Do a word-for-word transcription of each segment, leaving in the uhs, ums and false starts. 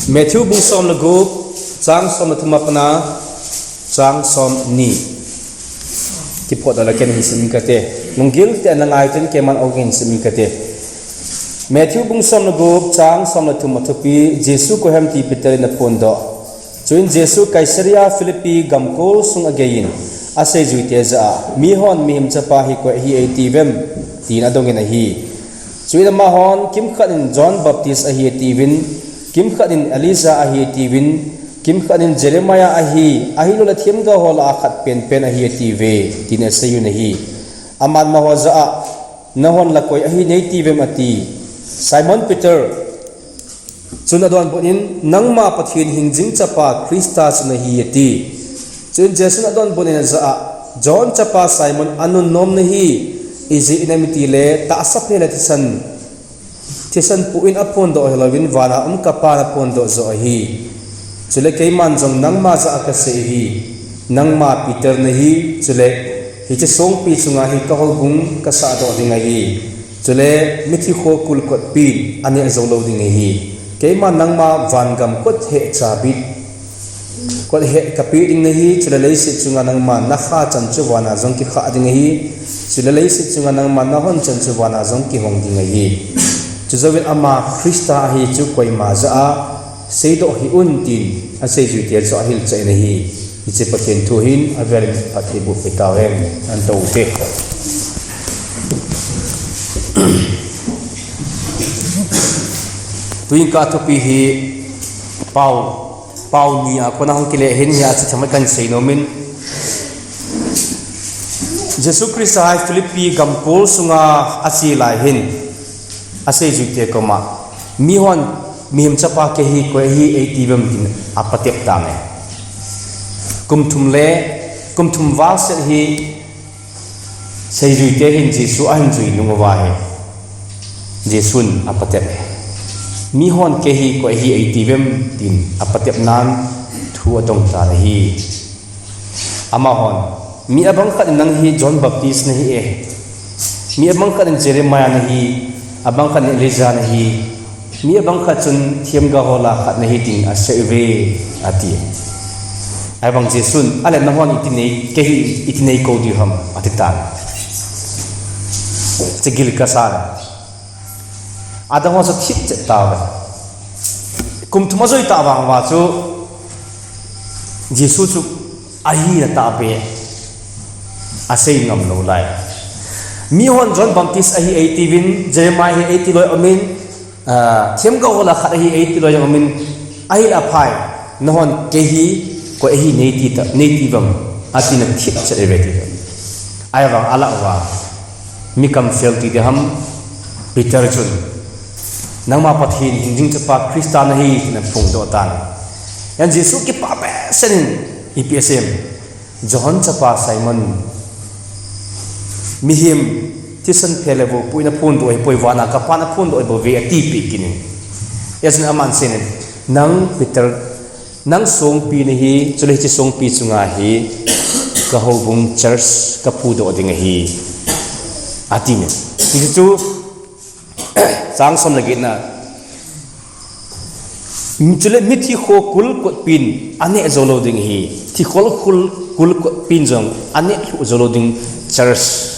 Matthew bung som le gup, chang som le thum a pat a chang som ni. Kiphot a la ken hin sim kate. Lunggil tah in na ngai tin keiman hung hin sim kate. Matthew bung som le gup, chang som le thum a thupi, Jesu koi ham ti Peter in aphondoh. Chuin Jesu Caesarea Philippi gamkol sung agei in, aseijuite jah a, mihon Mihem Chapa hi koi ahi eiti uvem, tin adong in ahi. Chuin amahon, kimkhat in John Baptist ahi ati uvin, kimkhat in Elijah ahi ati uvin, kimkhat in Jeremiah ahi, ahilouleh themgao ho lah a khat penpen ahi ati uve, tin asei un ahi. Aman amaho jah a, nahon la koi ahi neiti uvem ati. Simon Peter chun adonbut in, nangma Pathen hingjing Chapa Christa chu nahi ati. Chuin Jesun adonbut in ajah a, John chapa Simon, anunnom nahi, ijeh inem itile tahsa phei le thisan, thisan pu in aphondoh hilouvin vana um ka Pan aphondoh joh ahi. Chule keiman jong nangma jah a kasei ahi, nangma Peter nahi, chule hiche songpi chunga hi kahoubung kasahdoh ding ahi. Chule mithi kho kulkotpin aneh jou lou ding ahi. Keiman nangma vangam kot heh chabi, kot heh kapeh ding nahi, chule leiset chunga nangma nakha chan chu vana jong kikhah ding ahi, chule leiset chunga nangma nahon chan chu vana jong kihong ding ahi. Chujouvin ama Christa ahi chu koima jah a seidoh hih un tin aseijuite chu ahilchah in ahi. Hiche Pathen thu hin avel in phatthei boh peh tauhen, ahin tou te. Tuin ka thupi hi pao, pao ni a kona hung kile hin hia chu themkhat kahin seinom in. Jesu Christa hi Philippi gamkol sunga ache lai hin aseijuite koma, mihon Mihem Chapa kei hi koi ahi eiti uvem tin apatep tange. Kum thum le, kum thum val set hi seijuite hin Jesu ahin jui nung uva hi Jesun apatep e. Mihon kei hi koi ahi eiti uvem tin apatep nan thu adong tan ahi. Amahon, mi abang khat in nang hi John Baptist nahi e. Mi abang khat in Jeremiah nahi, abang khat in Elijah nahi. Mi abang khat chun themgao ho lah a khat nahi tin asei uve, ati. Ahivang Jesun, ale nahon iti nei, kei hi iti neikou diu ham, ati tan. Chegil kasa le. Adang ho chu thip chet tauve. Kum thum ajui tah vang uva chu Jesu chu ahina tahbeh asei ngam lou lai. Mihon John Baptist ahi eiti uvin, Jeremiah ahi eiti loi aum in, ah, themgao ho lah a khat ahi eiti loi aum in, ahileh aphai, nahon kei hi koi ahi neiti ta, neiti uvem, atina thip chet uve ti. Ahivang alah uva, mi kam fel ti ding ham, Peter chun, nangma Pathen hingjing Chapa Christa nahi, tin aphongdoh tan. Hian Jesu kipah behseh in, ipi asei em? John chapa Simon, mihem thisan phe le vohpu in aphondoh ahipoi, vana ka Pan aphondoh ahi bouve, atipeh kit in. Hichun aman asei in, nang Peter, nang songpi nahi, chule hiche songpi chunga hi ka houbung church ka phudoh ding ahi, ati in. Hichu chang som le get na. Chule mithi kho kulkotpin aneh jou lou ding ahi. Thikhol khol kulkotpin jong aneh lhuh jou lou ding church,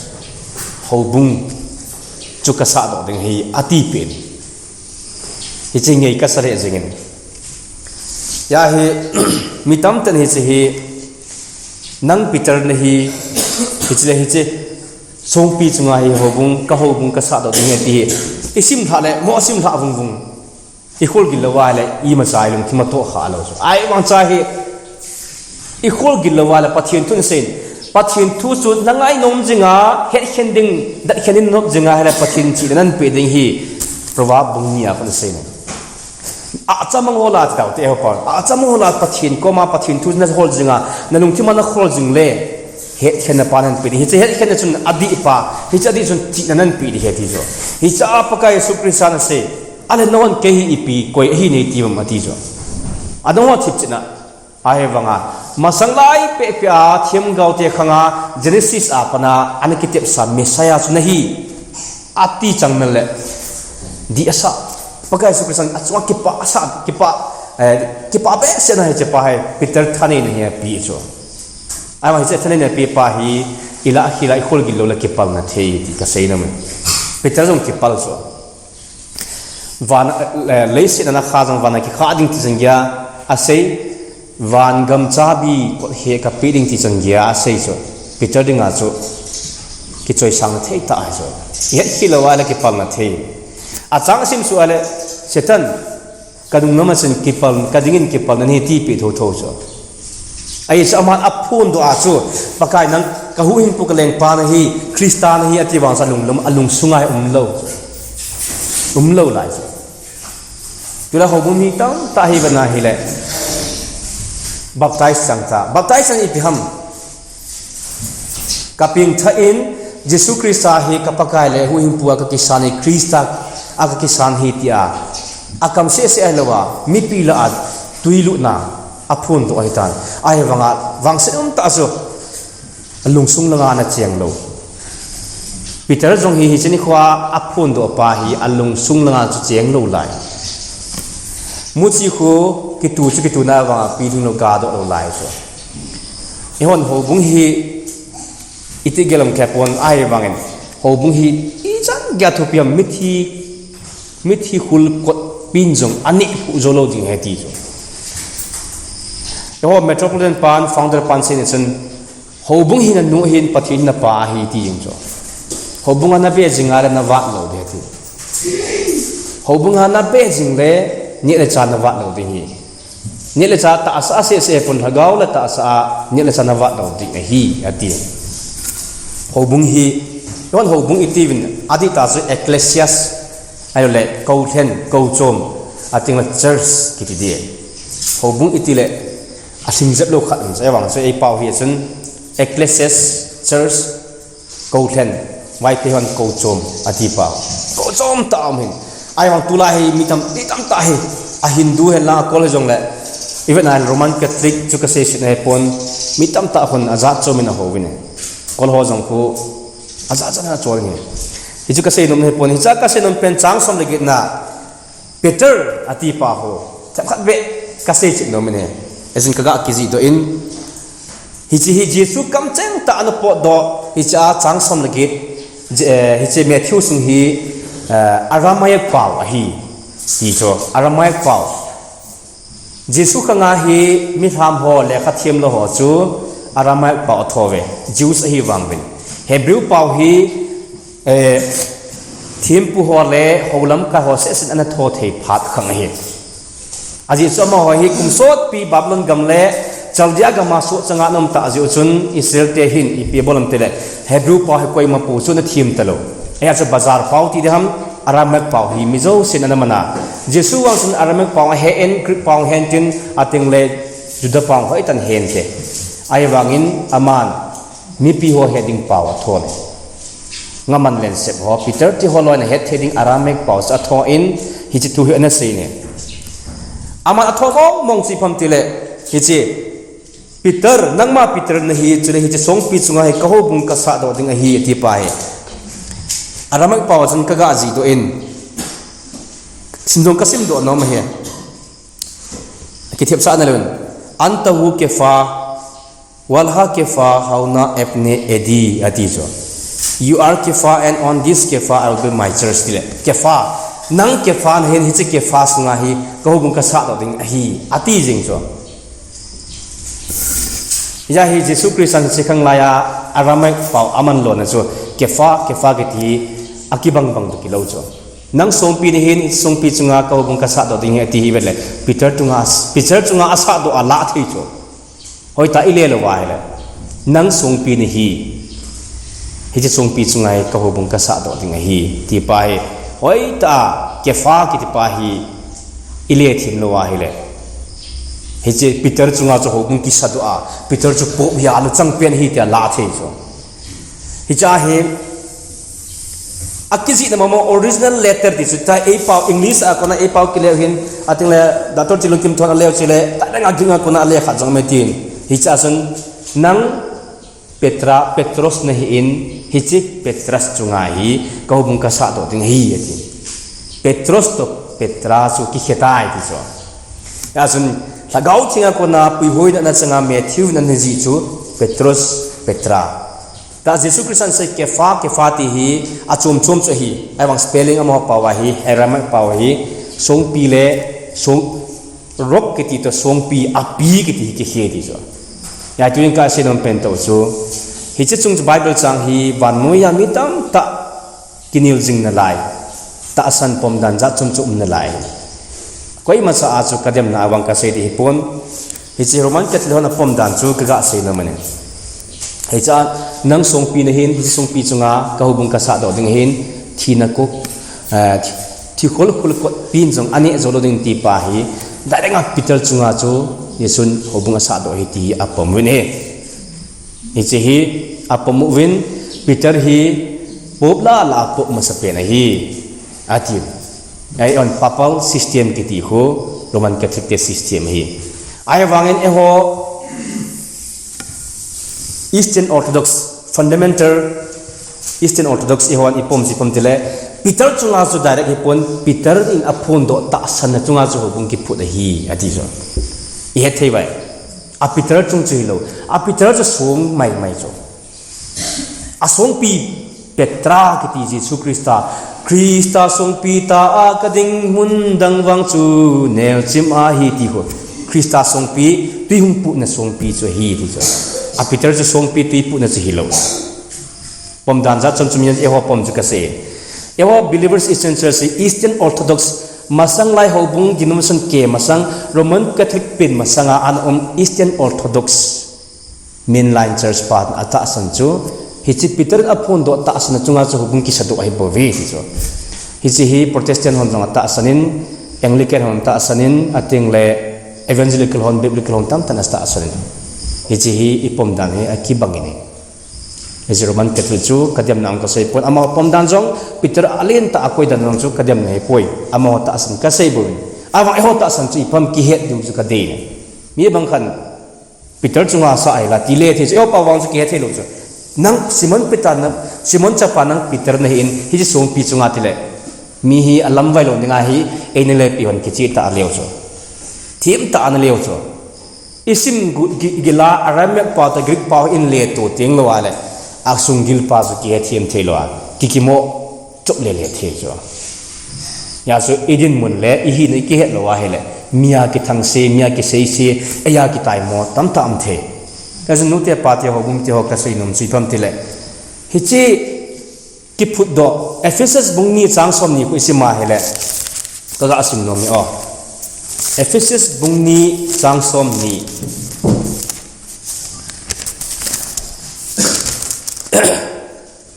houbung chu ka sahdoh ding ahi, atipeh in. Hiche ngei kasa lheh jeng in. Hiche hi, mi tamtah in hiche hi, nang Peter nahi, hiche le hiche, songpi chunga hi houbung, ka houbung ka sahdoh ding ahi ti hi. I simlhah le, mo simlhah vungvung. I kholgil lou a le, imacha i lungthim a tohkhah lou chu. Ahivang chu hi, i kholgil lou a le Pathen thu in asei in. Pathen thu chu na ngainom jing a, hetkhen ding, datkhen in nop jing a, ahile Pathen chihna nahin pe ding ahi. Proverb bung ni a khun asei in. Acham ahol a ti taute ho pa. Acham ahol a Pathen koma Pathen thu na hol jing a, na lungthim a na khol jing le, hetkhenna pa nahin pe ding. Hiche hetkhenna chun adih pa, hiche adih chun chihna nahin pe ding ahi ti chu. Hiche a Pakai Jesu Christa in asei. Ahile nahon kei hi ipi, koi ahi nei ti uvem ati chu. Adang ho thip chet na. Ahivang a, masang lai pehpeh a themgao te khang a Genesis a pat a ana kitepsa Messiah chu nahi, ati chang man le, dih asa. Pakai Jesu Christan achunga kipah asa, kipah, eh, kipah behseh na hiche pa hi Peter thaneina hi ape chu. Ahivang hiche thaneina ape pa hi ilah, ilah ikhol gil lou le kipalna thei ti kasei nom e. Peter jong kipal chu. Van, eh, leiset a ana kha jong van a kikha ding ti jong geiya asei. Van gam chabi kot he kapeh ding ti jong geiya asei chu. Peter dinga chu kichoisang thei tah ahi chu. Ihet khel lou a le kipalna thei. Achang asim suh a le, Satan, ka nung nam a chun kipal, ka dingin kipal nahi ti pe thotho chu. Ahi chu aman aphondoh a chu, Pakai nang ka huhhingpu ka lengpa nahi, Christa nahi ati vang chu alung, alung sunga hi umlou. Umlou lai chu. Tulai houbung mi tamtah hi vana hile. Baptize chang ta. Baptize chang ipi ham. Ka pengthah in Jesu Christa hi ka Pakai le huhhingpu a ka kisan hi, Christa a ka kisan hi tia akam sehseh ahilou a, mipi lah a tui lutna aphondoh ahitan. Ahivanga vangset umtah chu alungsung langa ana cheng lou. Peter jong hi hiche nikho a aphondoh pa hi alungsung langa chu cheng lou lai. Muchi khu kitu chu kitu na vanga pilhing lou, gadoh lou lai chu. Eihon houbung hi iti gelom khe pon ahivangin, houbung hi ichan geiya thupi ham, mithi, mithi khul kot pin jong aneh phu jou lou ding ahi ti chu. Eiho Metropolitan pan, founder pan seina chun, houbung hi nanu ahin, Pathen hi napa ahi ti jong chu. Houbung a nabe jing a le navat lou ding ahi ti. Houbung a nabe jing le neh le chah navat lou ding ahi. Neh le chah tahsa a sehseh pon, lhagao le tahsa a neh le chah navat lou ding ahi, ati. Houbung hi, eihon houbung iti uvin, adih tah chu ecclesias, ahilou le koulhen, kouchom, ateng le church kiti ding. Houbung iti le, alhing jep lou khat um chu, ahivang chu eipao hi chun ecclesias, church, koulhen, Vaiphei hon kouchom ati pau. Kouchom tah a um hin. Ahivang tulai hi mi tam, mi tamtah hi. A Hindu hen lang a Kawl hijongle, even a Roman Catholic chu kasei sih nahi pon, mi tamtah hon ajat chom in ahou vin e. Kawl ho jong khu ajat jat in achol in e. Hichu kasei nom nahi pon, hicha kasei nom pen chang som le get na. Peter ati pa ho, themkhat beh kasei cheh nom in e. Ajeh chu kaga kijih doh in, hiche hi Jesu kamcheng tah ana potdoh, hiche a chang som le get, Je-, eh, hiche Matthew sung hi, eh, Aramaic pau ahi, ti chu, Aramaic pau. Jesu khanga hi milham ho, lekha thiam lou ho chu Aramaic pau atho uve, Jews ahi vang uvin. Hebrew pau hi, eh, thempu ho le houlamkai ho sehseh in ana tho thei phat khang ahi. Ajeh chu amaho hi kum sotpi Babylon gam le Chaldea gam a sohchang a ana um tah jeh u chun Israel te hin ipi abol em tile Hebrew pau hi koima pou chu ana them talou. Ahia chu bazar pau ti ding ham, Aramaic pau hi mi jousen ana man a. Jesu vang chun Aramaic pau ahen, Greek pau ahen tin, ateng le Juda pau hoitah in ahen te. Ahivangin aman mipi ho het ding pau atho le. Ngaman lensep ho, Peter ti ho loi in ahet thei ding Aramaic pau chu atho in, hiche thu hi ana sei in e. Aman atho mong mong chu ipi ham tile, hiche, Peter, nangma Peter nahi, chule hiche songpi chunga hi ka houbung kasah doh ding ahi, ati pa hi. Aramaic pau chun kaga jih doh in, sim jong kasim doh nom ahi. Kithepsah na lou in, Anta hu Kefa, Walha Kefa, Hauna Epne Edi, ati chu. You are Kefa, and on this Kefa I will build my church, tile. Kefa, nang Kefa nahin, hiche Kefa sunga hi ka houbung kasah doh ding ahi, ati jing chu. Hijeh a hi Jesu Christan hiche khanglai a Aramaic pau aman lona chu Kefa, Kefa kiti hi akibang bang toh kilou chu. Nang songpi nahin, songpi chunga ka houbung kasah doh ding ahi ati hi vet le. Peter chunga, Peter chunga asah doh a alah thei chu. Hoitah a ile lou va ahile. Nang songpi nahi. Hiche songpi chunga hi ka houbung kasah doh ding ahi, ti pa hi. Hoitah a Kefa kiti pa hi ile them lou va ahile. Hiche Peter chunga chu houbung kisah doh a, Peter chu Pope hi aluchang pen ahi tia alah thei chu. Hiche a hi, akijih na mama original letter ti chu ta eipau English a kona eipau kile u hin, ateng le Doctor Chilungkim thon ale u chule, ta dang a ging a kona ale khat jong me tin. Hiche a chun nang Petra, Petros nahin, hiche Petros chunga hi ka houbung kasah doh ding ahi, ati. Petros toh Petra chu kikhe tai ti chu. Hijeh chun Lhagao Theng a kona puihuina ana changa Matthew in ana jih chu Petrus, Petra. Tah Jesu Christa in asei Kepha, Kepha ti hi achom chom chu ahi. Ahivang spelling amaho pao ahi, Aramaic pao ahi. Songpi le song, rock kiti toh songpi, api kiti hi kikhe ti chu. Hijeh chun kasei nom pen toh chu, hiche chung chu Bible chang hi vannoiya mi tamtah kinel jing nalai, tahsan pom dan jat chom chom um nalai. Koima cha a chu kademna a vang kasei ding hipon. Hiche Roman Catholic hon apom dan chu kaga sei nom ahi. Hiche a nang songpi nahin, hiche songpi chunga ka houbung kasah doh ding ahin, thina ko, eh, thi, thi khol khol kot pin jong aneh jou lou ding ti pa hi, direct a Peter chunga chu Jesun houbung asah doh ahi ti apom uvin ahi. Hiche hi apom uvin, Peter hi Pope lah lah a Pope masa pen ahi, ati. Ahivang papal system kiti khu Roman Catholic te system ahi. Ahivangin eiho Eastern Orthodox, fundamental Eastern Orthodox eihon ipom chu ipi ham itile, Peter chunga chu direct hipon, Peter in aphondoh tahsan na chunga chu houbung kiphut ahi, ati chu. Ihet thei uvem? A Peter chung chu hilou. A Peter chu song mai mai chu. Asongpi Petra kiti Jesu Christa, Christa songpi tah a kading mun dang vang chu nelchim ahi ti khu. Christa songpi, tui hung putna songpi chu ahi ti chu. A Peter chu songpi tui putna chu hilou. Pom dan jat chom chom in eiho pom chu kasei. Eiho Believers Eastern Church hi Eastern Orthodox masang lai houbung denomination kei masang Roman Catholic pen masanga ana um Eastern Orthodox mainline church pa atahsan chu, hiche Peter aphondoh tahsan na chunga chu houbung kisadoh ahi bouve ti chu. Hiche hi Protestant hon jong atahsan in, Anglican hon atahsan in, ating le Evangelical hon, Biblical hon tamtah in atahsan in. Hiche hi ipom dan hi akibang in ahi. Hiche Roman Catholic chu kademna a kasei pon, amaho pom dan jong, Peter alen tah a akoi dan jong chu kademna ahipoi, amaho tahsan kasei bou in. Ahivang eiho tahsan chu ipi ham kihet diu chu kadei in ahi. Mi bang khat Peter chunga sa ahila tile thei chu, eiho pa vang chu kihet thei lou chu. Nang Simon Peter na, Simon chapa nang Peter nahin, hiche songpi chunga tile. Mi hi alamvai lou dinga hi, eina le pi hon kichih tah a leu chu. Thim tah a ana leu chu. Isim gu-, gi-, gila Aramaic pao toh Greek pao in le to teng lou a le, asunggil pa chu kihethem thei lou a, kikimo chop le le thei chu. Hijeh chun idinmun le ihina ikihet lou ahile, mi a kithangse, mi a kiseise, ei a kitaimo tamtah um thei. Hijeh chun nute pate ho, bung te ho kasei nom chu ipi ham itile, hiche kiphutdoh, Ephesus bung ni chang som ni khu isim a hile, kaga sim nom e o. Ephesus bung ni chang som ni.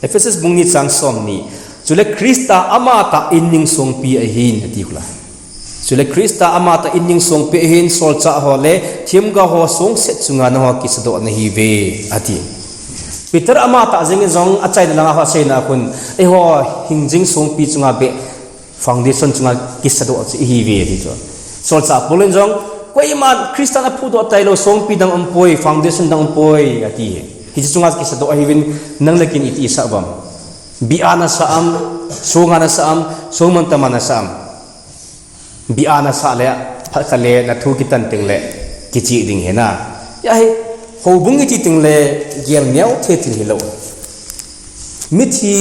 Ephesus bung ni chang som ni. Chule Christa amatah in ning songpi ahin, ati khu la. Chule Christa amatah in ning songpi ahin, solchah ho le themgao ho songset chunga nangho kisadoh nahiuve, ati. Peter amatah jeng in jong achaina langa ho aseina khun, eiho hingjing songpi chunga beh, foundation chunga kisadoh chu ihiuve, ati chu. Solchah Paul in jong, koiman Christan aphudoh tailou songpi dang umpoi, foundation dang umpoi, ati. Hiche chunga kisadoh ahiuvin, nang le ken iti isah uvam? Bih a nasah am, song a nasah am, song mantam a nasah am? Bih a nasah le, phat khat le nathu kitan teng le, kichih ding ahi na. Hijeh a hi, houbung iti teng le, gel neo thei thil hilou. Mithi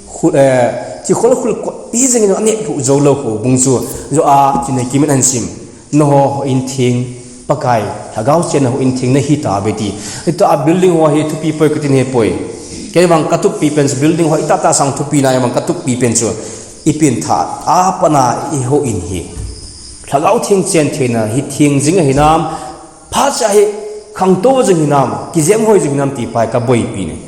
khu-, eh, thi khol khol kot pi jeng in aneh lhuh jou lou houbung chu, jo a, thina kimin ahin sim. Nangho houin theng, Pakai, Lhagao chenna houin theng nahi tauve ti. Hitia building ho hi thupi poi katin ahipoi. Kei vang kathupi pen chu building ho itah tah sang thupi na vang kathupi pen chu. Ipi ham itile, apat a ihouin hi Lhagao Theng chen theina hi theng jing ahinam, phat cha hi khangtou jing hinam, kijem hoi jing hinam ti pa hi kaboipi in ahi.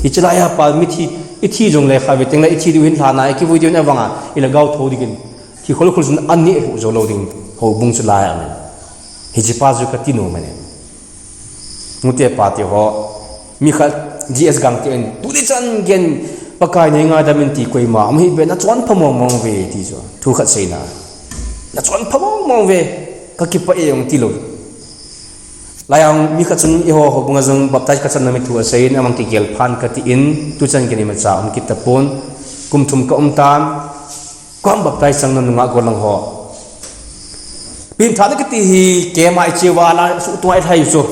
Hiche laiya pat mithi, ithi jongle khatvei teng le ithi diu hin lhana, ikivui diu hin avanga, ilhagao thou dingin. Thi khol khol chun aneh lhuh jou lou ding houbung chu lai ahi. Hiche pa chu kati nom e. Nute pate ho, mi khat G S Gangte in, tuni chan gei in Pakai nei ngaidam in ti koima, ama hi be nachon pha mong mong uve ti chu. Thu khat seina. Nachon pha mong mong uve, kakipah e jong tilou. Laiya mi khat chun eiho houbung a jong baptize kachan nom e thu asei in, amang kigel phan kati in, tuchan gei in imacha um kit tapon, kum thum kaum tan, Kom baptize chang na nunga golang ho. Pengthah na kiti hi keima i cheuva la suhtunga i lhai chu.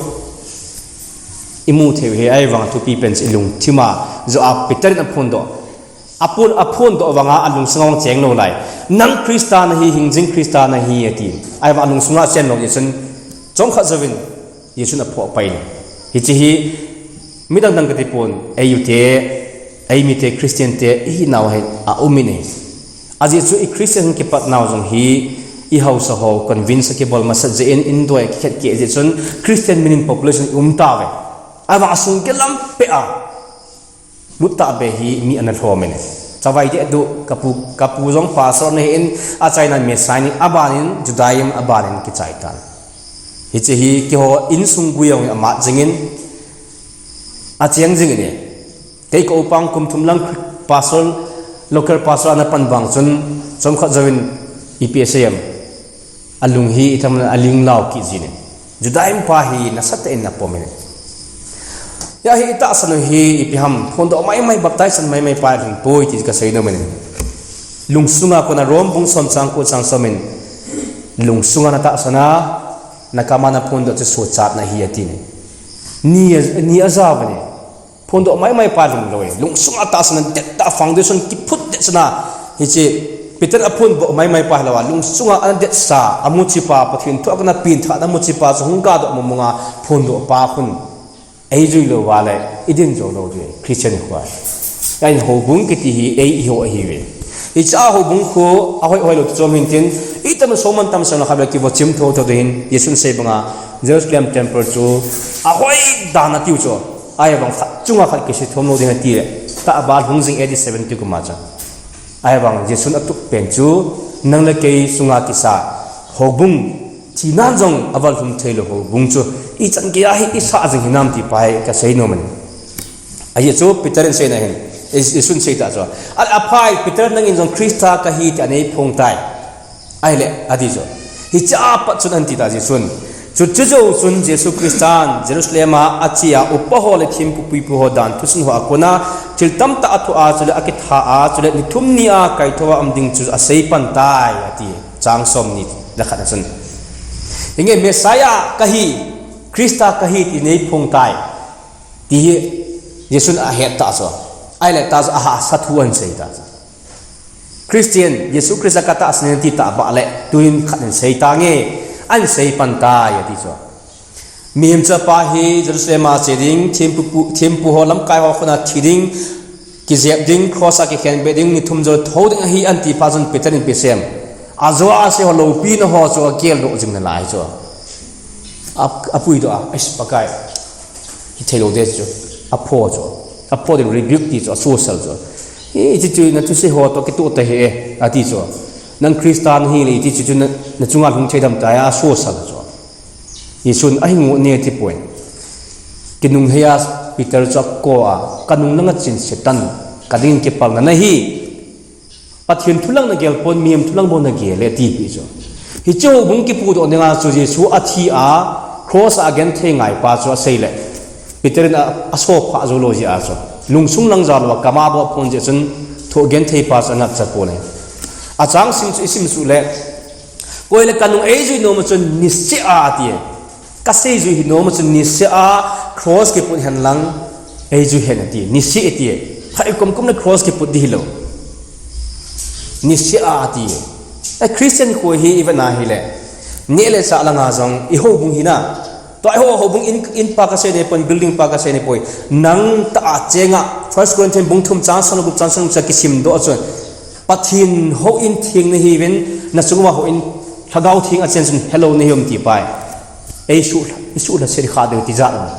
I mu thei hi ahivang thupi pen chu i lungthima joh a Peter in aphondoh. Aphon, aphondoh vanga alungsunga cheng lou lai. Nang Christa nahi, hingjing Christa nahi ati. Ahivang alungsunga chen lou ni chun chomkhat jouvin Jesun aphoh pai in. Hiche hi midang dang kati pon, ei u te, ei mite Christian te, i hinau hi aum in ahi. Ajeh chu i Christian kipat nau jong hi, i haosa ho, convince kibol masat jeh in, in doi kikhet keh jeh chun, Christian min in population i um tauve. Ahivang asung kilam peh a. Lut tahbeh hi mi ana lhom in. Chavai deh duh, kapu, kapu jong pastor nahi in, achaina Messiah ni, abanin Judaism, abanin kichai tan. Hiche hi keiho insung gui jong amat jingin, acheng jingin e. Kei ka upa kum thum lang pastor, local pastor ana pan vang chun, chomkhat jouvin ipi asei em. Alung hi itham aling lau kit jin e. Judaism pa hi nasatah in apom in. Hia hi itahsan u hi ipi ham, phondoh maimai, baptize san maimai pa lhing poi ti kasei nom in. Lungsunga kona Rom bung som chang ko chang som in. Lungsunga natahsan a, nakama naphondoh chu suhchatna ahi ati in. Ni, ni ajao vin e. Phondoh maimai pa lhing lou e. Lungsunga tahsan a det tah foundation kiphut det sana. Hiche Peter aphondoh maimai pa hilou a. Lungsunga ana detsa, amuchi pa, Pathen thu a kona pengthah na muchi pa, chu hung gadoh mong mong a, phondoh pa khun. Ei jui lou va le, i din jou lou ding, Christian khu. Ahin houbung kiti hi, ei i ho ahi ve. Hiche a houbung khu, ahoi hoi lou chu chom hin tin, itam soh man tam sang la kha be kivo chim tho tho ding hin, Jesun sei banga, Jerusalem temple chu, ahoi dan atiu chu. Ahivang khat chunga khat kisei thom lou ding ati le. Tahbeh hung jing A D seventy kum a chu. Ahivang Jesun atup pen chu nang le kei sunga kisa houbung, thina jong aval lhum thei lou houbung chu ichan gei a hi isah jing hinam ti pa hi kasei nom in. Ajeh chu Peter in seina hin, Jesun sei ta chu. A, aphai Peter nangin jong Christa kahi ti anei phong tai. Ahile, ati chu. Hiche a pat chun anti ta Jesun. Chu, chu jou chun Jesu Christan Jerusalem a ache a upa ho le thempu puipu ho dan thusun ho a kona thil tamtah athoh a chule akitha a chule ni thum ni a kaithou a um ding chu asei pan tai ati. Chang som ni le khat a chun. Hinge Messiah kahi, Christa kahi ti nei phong tai. Ti hi Jesun ahet ta chu. Ahile ta chu ahahsa thu ahin sei ta chu. Christian, Jesu Christa katahsan in ti tahbeh le, tuin khat in sei tange, ahin sei pan tai ati chu. Mihem chapa hi Jerusalem a che ding, thempu, thempu ho lamkai ho khut a thi ding, kijep ding, cross a kikhenbeh ding, ni thum jou thou ding ahi anti phat chun Peter in ipi asei em. Ajou a asei ho loupina ho chu agel doh jing nalai chu. A, apuidoh a, eish Pakai. Hithei lou ding chu. Apho chu. Apho ding rebuke ti chu, asosal chu. Hiche chu nathusei ho toh kitoh tahih e, ati chu. Nang Christa nahi le hiche chu na, nachunga lhung thei dem tai, asosal chu. Jesun ahin ngot ne ti poi. Kinunghei a Peter chu ako a, kanung langa chen Satan, kading kipalna nahi. Pathen thu lang nagel pon, mihem thu lang bou nagel e, ati pi chu. Hiche houbung kipudoh dinga chu Jesu athi a, cross a agenthei ngai pa chu asei le. Peter in a, asophah jou lou jeh a chu. Lungsung lang jao lou a, kama bou aphon jeh chun, thu agenthei pa chu anatcha pon e. Achang sim chu isim suh le. Koi le kanung eijui nom a chun niseh a ati e. Kasei jui hi nom a chun niseh a cross kiput hen lang, eijui hen ati, niseh ati. Phai kum kum le cross kiput ding hilou. Niseh a ati. A Christian khu hi ivet na hile. Neh le chah langa jong i houbung hina. Tua i ho, houbung in, in pa kasei nei poi, building pa kasei nei poi. Nang tah a chenga, First Corinthians bung thum chang som le gup chang som le gup chu kisim doh a chun. Pathen houin theng nahiuvin, nachung uva houin Lhagao Theng achen chun helou nahiuvin ti pai. Ei suh, i suhlha sel kha deu ti jat um.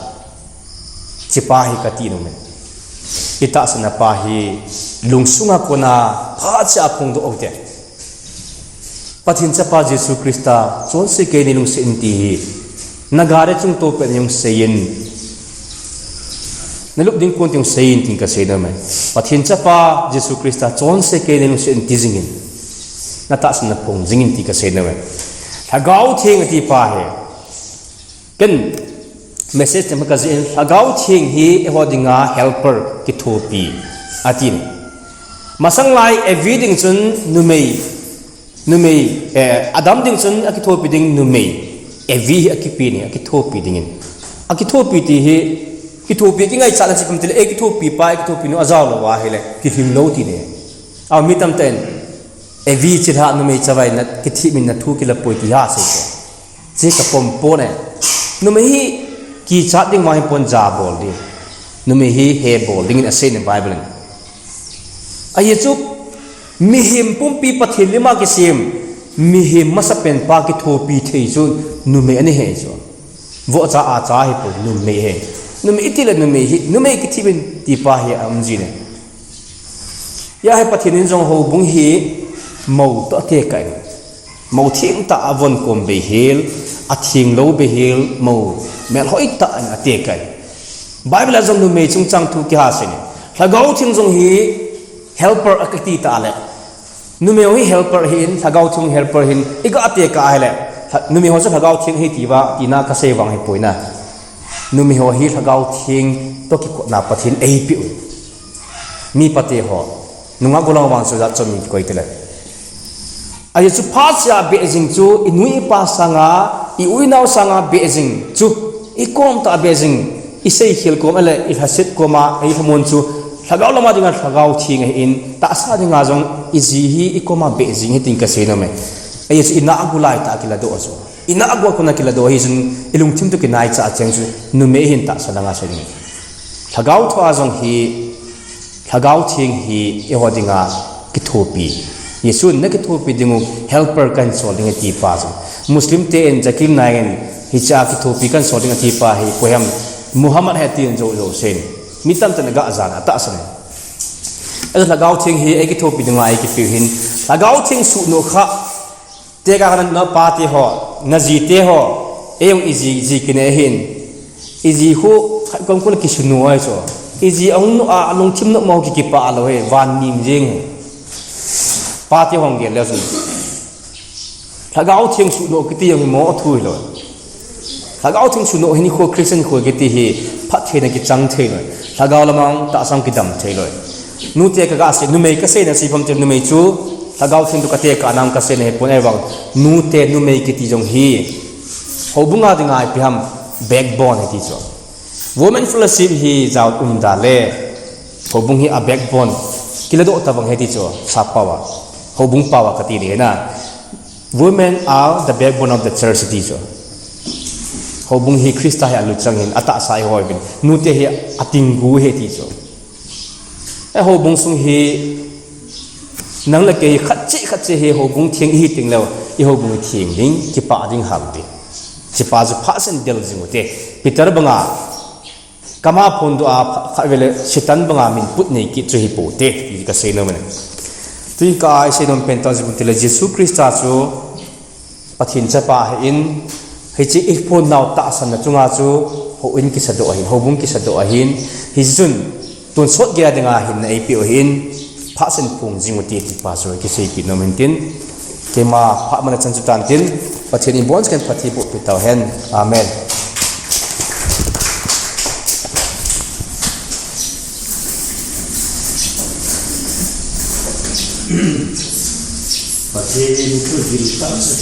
Hiche pa hi kati nom e. Itahsan a pa hi lungsunga kona phatseh a phongdoh u te. Pathen Chapa Jesu Christa, chonse kei nei lungset in ti hi. Nagari chungto pet in jong seiyin. Nalup ding kon teng seiyin tin kasei nom e. Pathen Chapa Jesu Christa chonse kei nei lungset in ti jingin. Natahsan a phong jingin ti kasei nom e. Lhagao Theng ati pa hi. Ken message te ma kajih in Lhagao Theng hi eiho dinga helper kithopi atin. Masang lai Evi ding chun numei, numei, eh, Adam ding chun akithopi ding numei. Evi hi akipe ni, akithopi dingin. Akithopi ti hi, kithopi kingaichat na chi pum tile, ei kithopi pa, ei kithopi nu ajao lou ahile, kilhing lou ti ni. A mi tamtah in, Evi chilhah numei chavai na, kithip min na thu kila poi ti ha sei ko. Chi ka pom pon e. Numei hi kichat ding ma hi pon ja bol ding. Numei hi he bol dingin asei ni Bible in. Ahi chu mihem pumpi Pathen lima kisem, mihem masapen pa kithopi thei chu numei ani he chu. Vohcha acha hi poi numei he. Numei itile numei hi, numei kithip in ti pa hi aum ji ne. Hia hi Pathen in jong houbung hi mou toh atekah in. Mou thengtah a von kom beihel, atheng lou beihel, mou melhoi tah in atekah in. Bible a jong numei chungchang thu kiha sei ni. Lhagao Theng jong hi helper akiti tah le. Numei ho hi helper ahin, Lhagao Theng helper ahin, iga atekah ahile. Lha-, numei ho chu Lhagao Theng ahi tiva, tina kasei vang hi poi na. Numei ho hi Lhagao Theng toh kikotna Pathen eipeh u. Mi pate ho. Nungah gollhang vang chu jat chom in kikoi tile. Ahi chu phat sea beh jing chu, i nu i pa sanga, i u i nao sanga beh jing chu, i kom tah beh jing, i seikhel kom ale, i lhaset koma, i lhamon chu, Lhagao lama dinga Lhagao Theng ahin, tahsa dinga jong, i ji hi, i koma beh jing hi tin kasei nom e. Ahi chu i nahgu lai tah kiladoh a chu. I nahgu a kona kiladoh hi chun, i lungthim toh kinaicha a cheng chu, numei hin tahsa langa sei ding. Lhagao thua jong hi, Lhagao Theng hi eiho dinga kithopi. Jesun na kithopi dingu helper kahin sol ding ati pa chu. Muslim te in Zakir Naik in hichea kithopi kahin sol ding ati pa hi koiham Muhammad ahi tin jou jou sei. Mi tamtah in aga jan a tahsan. Ahi Lhagao Theng hi eikithopi dinga eikipeh u ahin. Lhagao Theng suhnoh kha Tekah a na pate ho, na jite ho, ei jong i ji, ji kine ahin. I ji khu, khat kom kul kisunoh ahi chu. I ji ahung noh a, alungthim noh mo kikipah lou ahi, van nim jeng ahi. Pate hung gel leu chun. Lhagao Theng suhnoh kiti jong hi mo thu hilou. Lhagao Theng suhnoh hi nikho Christian kho kiti hi phattheina kichang thei lou. Lhagao lamang tahsa kidam thei lou. Nute kaga sei, numei kasei na sei pam te numei chu, Lhagao Theng toh katekah nam kasei na hi pon ahivang. Nute numei kiti jong hi. Houbung a dinga ipi ham backbone ahi ti chu. Women fellowship hi jao um da le. Houbung hi a backbone. Kiladoh tavang ahi ti chu. Sap pao a. Houbung pao a kati ding ahi na. Women are the backbone of the church ti chu. Houbung hi Christa hi aluchang ahin, atahsa ahi uvin. Nute hi atinggu ahi ti chu. Ei houbung sung hi nang le kei hi khat cheh, khat cheh hi houbung theng ihi teng leu, i houbung hi theng ding, kipah ding ham ti. Hichepa chu phasen del jing u te. Peter banga Kama phondoh a pha-, khatvei le Satan banga min put nei kit chu hi pote, ti kasei nom e. Tui ka a isei nom pen tah chu ipi ham itile Jesu Christa chu Pathen chapa ahin, hiche iphon nau tahsanna chunga chu houin kisadoh ahin, houbung kisadoh ahin, hichun tonsot geiya dinga hinna eipeh u ahin, phasen phong jing u ti, tipa chu kiseipeh nom in tin, keima phat mana chan chu tan tin, Pathen in ibonchauvin phatthei boh peh tauhen. Amen. Pathen in thu dil tah chu.